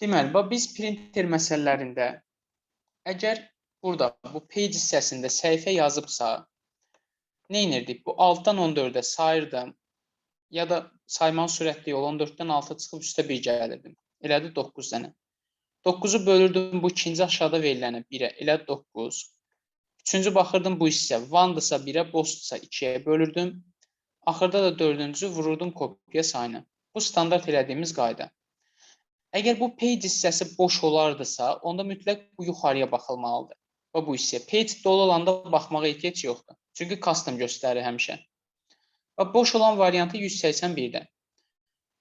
Deməli, bax, biz printer məsələlərində əgər burada bu page hissəsində səhifə yazıbsa, nə edirdik? Bu 6-dan 14-ə sayırdım ya da saymanın sürətli yolu 14-dən 6 çıxıb üstə 1 gəlirdim. Elədi 9 dənə. 9-u bölürdüm bu ikinci aşağıda verilənə 1-ə, elədi 9. Üçüncü baxırdım bu hissə 1-dırsa 1-ə, boşdursa 2-yə bölürdüm. Axırda da dördüncü vururdum kopya sayına. Bu standart elədiyimiz qayda. Əgər bu page hissəsi boş olardısa, onda mütləq bu yuxarıya baxılmalıdır. Və bu hissə page dolu olanda baxmağa ehtiyac yoxdur. Çünki custom göstərir həmişə. Və boş olan variantı 181-də.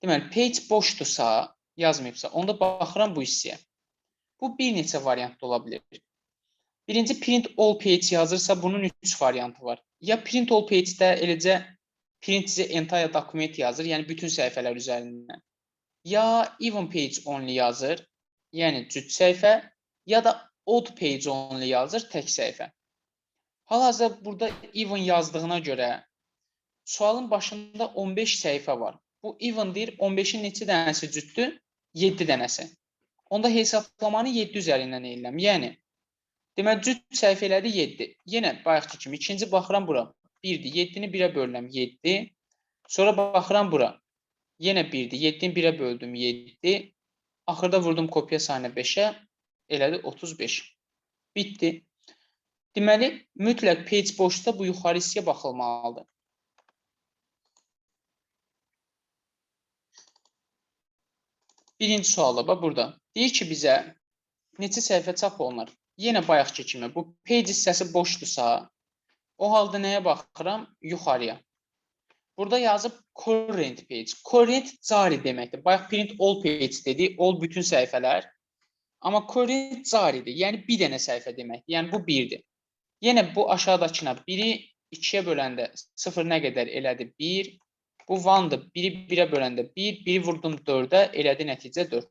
Deməli, page boşdursa, yazmayıbsa, onda baxıram bu hissəyə. Bu bir neçə variantda ola bilər. Birinci print all page yazırsa, bunun 3 variantı var. Ya print all page-də eləcə print the entire document yazır, yəni bütün səhifələr üzərindən. Ya even page only yazır, yəni cüt səhifə, ya da odd page only yazır, tək səhifə. Hal-hazırda burada even yazdığına görə sualın başında 15 səhifə var. Bu even deyir, 15-in neçə dənəsi cütdür? 7 dənəsi. Onda hesablamanı 7 üzərindən eləyirəm. Yəni, deməli, cüt səhifə elədi 7. Yenə bayaqki kimi ikinci baxıram bura. 1-dir. 7-ni 1-ə bölürəm 7. Sonra baxıram bura. Yenə 1-dir. 7-ni 1-ə böldüm 7. Axırda vurdum kopya sayına 5-ə. Elədi 35. Bitdi. Deməli, mütləq page boşda bu yuxarı hissəyə baxılmalıdır. Birinci sualda bax burada. Deyir ki, bizə neçə səhifə çap olunar? Yenə bayaqki kimi bu page hissəsi boşdursa, o halda nəyə baxıram? Yuxarıya. Burada yazıb current page. Current cari deməkdir. Bayaq print all page dedi, all bütün səhifələr. Amma current caridir. Yəni bir dənə səhifə deməkdir. Yəni bu 1-dir. Yenə bu aşağıdakına 1-i 2-yə böləndə 0 nə qədər elədi? 1. Bu 1-dır. 1-i 1-ə böləndə 1. 1-i vurdum 4-ə, elədi nəticə 4.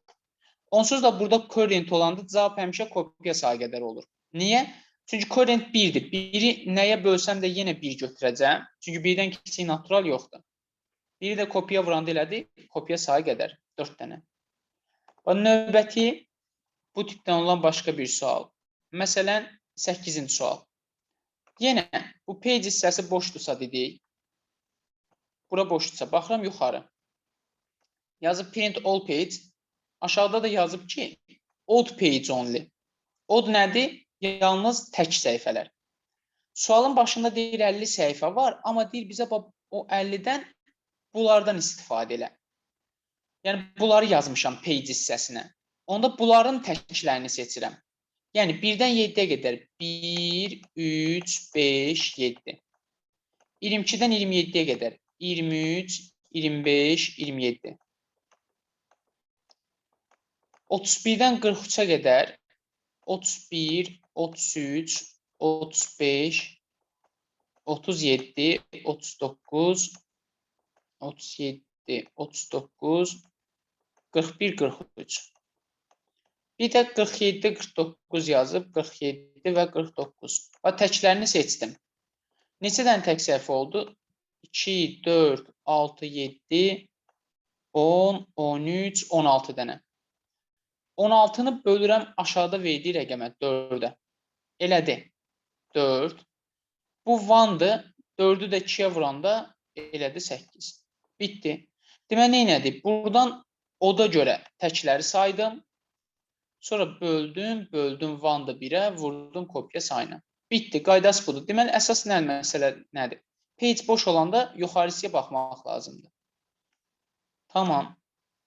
Onsuz da burada current olanda cavab həmişə kopya sayı qədər olur. Niyə? Çünki current 1-dir. 1-i nəyə bölsəm də yenə 1 götürəcəm. Çünki 1-dən kiçik natural yoxdur. 1-i də kopya vuranda elədi, kopya sayı qədər. 4 dənə. Bax, növbəti bu tipdən olan başqa bir sual. Məsələn, 8-ci sual. Yenə bu page hissəsi boşdursa dedik. Bura boşdursa, baxıram yuxarı. Yazıb print all page. Aşağıda da yazıb ki, odd page only. Odd nədir? Yalnız tək səhifələr. Sualın başında deyir 50 səhifə var, amma deyir bizə o 50-dən bunlardan istifadə elə. Yəni bunları yazmışam page hissəsinə. Onda bunların təklərini seçirəm. Yəni 1-dən 7-yə qədər 1, 3, 5, 7. 22-dən 27-yə qədər 23, 25, 27. 31-dən 43-ə qədər 31, 33, 35, 37, 39, 37, 39, 41, 43. Bir də 47, 49 yazıb, 47 və 49. Bax, təklərini seçdim. Neçə dənə tək səhifə oldu? 2, 4, 6, 7, 10, 13, 16 dənə. 16-nı bölürəm aşağıda verdiyi rəqəmə 4-ə. Elədi. 4. Bu 1-dır. 4-ü də 2-yə vuranda elədi 8. Bitdi. Deməli, nə elədik? Buradan oda görə təkləri saydım. Sonra böldüm, böldüm 1-dır 1-ə, vurdum kopya sayına. Bitdi. Qaydası budur. Deməli, əsas nə məsələ nədir? Page boş olanda yuxarısıya baxmaq lazımdır. Tamam.